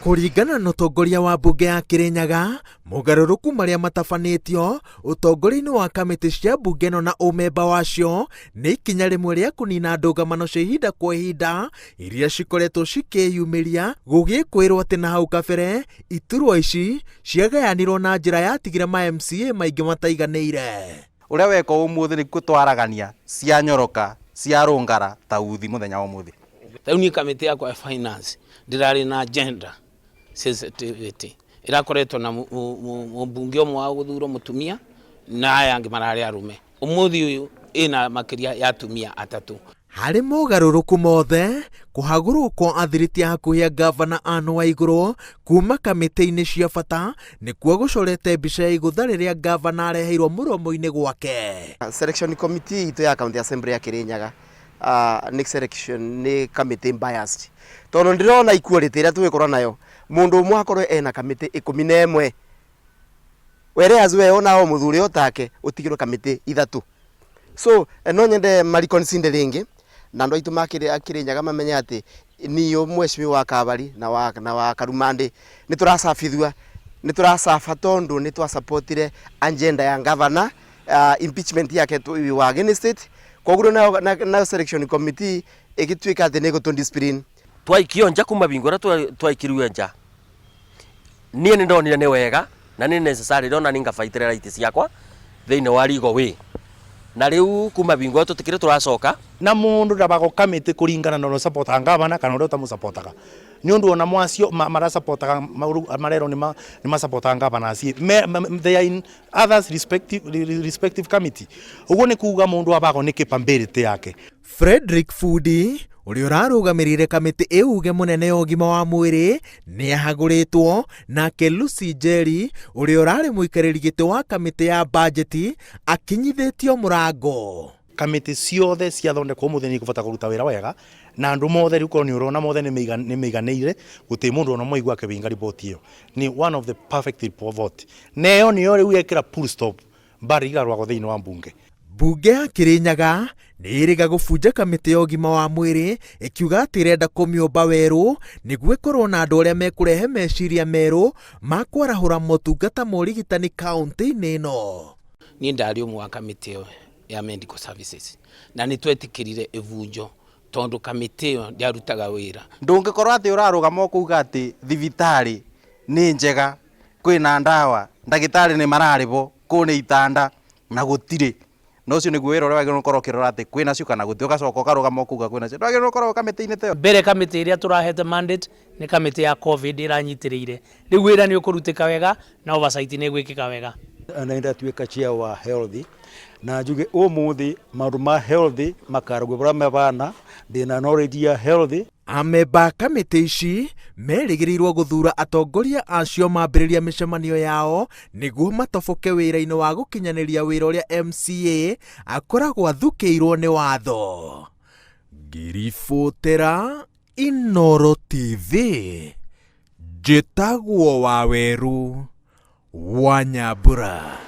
Kũringana na ũtongoria wa mbunge ya Kĩrĩnyaga, mogarũrũku marĩa matabanĩtio ũtongoria-inĩ wa kamĩtĩ cia mbunge ĩno na ũmemba wacio nĩ ikinya rĩmwe rĩa kũnina ndũngamano cia ihinda kwa ihinda iria cikoretwo cikĩyumĩria gũgĩkwĩrwo atĩ na hau kabere iturwa ici ciagayanirwo na njĩra yatigire ma MCA maingĩ mataiganĩire. Ũrĩa weka ũmũthĩ nĩkuo twaragania cia nyoroka cia rũngara ta uthi mũthenya wa ũmũthĩ. Rĩu niĩ kamĩtĩ yakwa ya finance ndĩrarĩ na gender sensitivity ĩrakoretwo na mũmbunge ũmwe wa gũthurwo mũtumia na aya angĩ mararĩ arũme. Ũmũthĩ ũyũ ĩna makĩria ya atumia atatũ. Harĩ mogarũrũku mothe, kũhagũrwo kwa athiriti a hakuhĩ a ngavana Anne Waigũrũ kuma kamĩtĩ-inĩ cia bata nĩkuo gũcorete mbica ya igũtha rĩrĩa ngavana areheirwo mũromo-inĩ gwake. Selection committee itũ ya county assembly ya Kirinyaga nĩ selection nĩ kamĩtĩ biased tondũ ndĩrona equality ĩrĩa tũgĩkorwo nayo mũndũ ũmwe akorwo ena kamĩtĩ 11 whereas we ona o mũthuri o take ũtigĩrwo kamĩtĩ ithatũ. So no nyende ma reconsider rĩngĩ na andũ aitũ ma Kĩrĩnyaga mamenye atĩ niũ mheshimiwa wa Kabari na wa, na wa Karumandĩ nĩ tũracabithua nĩ tũracaba tondũ nĩ twasupportire agenda ya governor impeachment yake we were against it koguo nayo na, na selection committee ĩgĩtuĩka atĩ nĩ ĩgũtũ discipline. Twaikio nja kuma bingo ĩrĩa twaikiriwe nja niĩ nĩ ndonire nĩ wega na nĩ necessary ndona nĩ ngabaitĩre right ciakwa thĩinĩ wa legal way na rĩu kuma bingo ĩyo tũtikĩrĩ tũracoka. Na mundu ndabago kamiti kuringana na uria usapotaga ngavana kana uria utamusapotaga ni undu ona mwacio marasapotaga marero ni masapotaga ngavana acio they are in others respective committee uguo ni kuga mundu abago ni capability yake. Frederick Fudi ũrĩa ũrarũgamĩrĩire kamĩtĩ ĩuge mũnene ya ũgima wa mwĩrĩ nĩ ahagũrĩtwo, nake Lucy Njeri ũrĩa ũrarĩ mũikarĩri gĩtĩ wa kamĩtĩ ya bajeti akinyithĩtio mũrango. Kamĩtĩ ciothe ciathondekwo ũmũthĩ nĩ ikũbota kũruta wĩra wega na andũ mothe rĩu korwo nĩ ũrona mothe nĩ maiganĩire gũtirĩ mũndũ ona ũmwe aigua akĩbinga report ĩyo nĩ one of the perfect report na ĩyo nĩyo rĩu yekĩra full stop mbara igarũagwo thĩinĩ wa mbunge. Mbunge ya Kĩrĩnyaga nĩ ĩrĩga gũbunja kamĩtĩ ya ũgima wa mwĩrĩ ĩkiuga atĩ ĩrenda kũmĩũmba werũ nĩguo ĩkorwo na andũ arĩa mekũrehe meciria merũ ma kwarahũra motungata ma ũrigitani kaũntĩ-inĩ ĩno. Niĩ ndarĩ ũmwe wa kamĩtĩ ĩyo ya medical services na nĩ twetĩkĩrire ĩbunjo tondũ kamĩtĩ ĩyo ndĩarutaga wĩra. Ndũngĩkorwo atĩ ũrarũgama ũkauga atĩ thibitarĩ nĩ njega kwĩna ndawa ndagĩtarĩ nĩ mararĩbo kũu nĩ itanda na gũtirĩ na ũcio nĩguo wĩra ũrĩa wagĩrĩirwo gũkorwo ũkĩrora atĩ kwĩna cio kana gũtirĩ ũgacoka ũkarũgama ũkauga kwĩna cio ndwagĩrĩirwo gũkorwo kamĩtĩ-inĩ ta ĩyo. Mbere kamĩtĩ ĩrĩa tũrahete mandate nĩ kamĩtĩ ya Covid ĩranyitĩrĩire. Rĩu wĩra nĩ ũkũrutĩka wega na oversight nĩ ĩgwĩkĩka wega. Na nĩ ndatuĩka chair wa health na njuge ũmũthĩ maũndũ ma health makaragwo ũrĩa mabana ndĩna knowledge ya health. Amemba a kamĩtĩ ici merĩgĩrĩirwo gũthura atongoria acio mambĩrĩria mĩcemanio yao nĩguo matoboke wĩra-inĩ wa gũkinyanĩria wĩra ũrĩa MCA akoragwo athukĩirwo nĩ watho. Ngĩribotera Inooro TV, njĩtagwo Waweru wa Nyambura.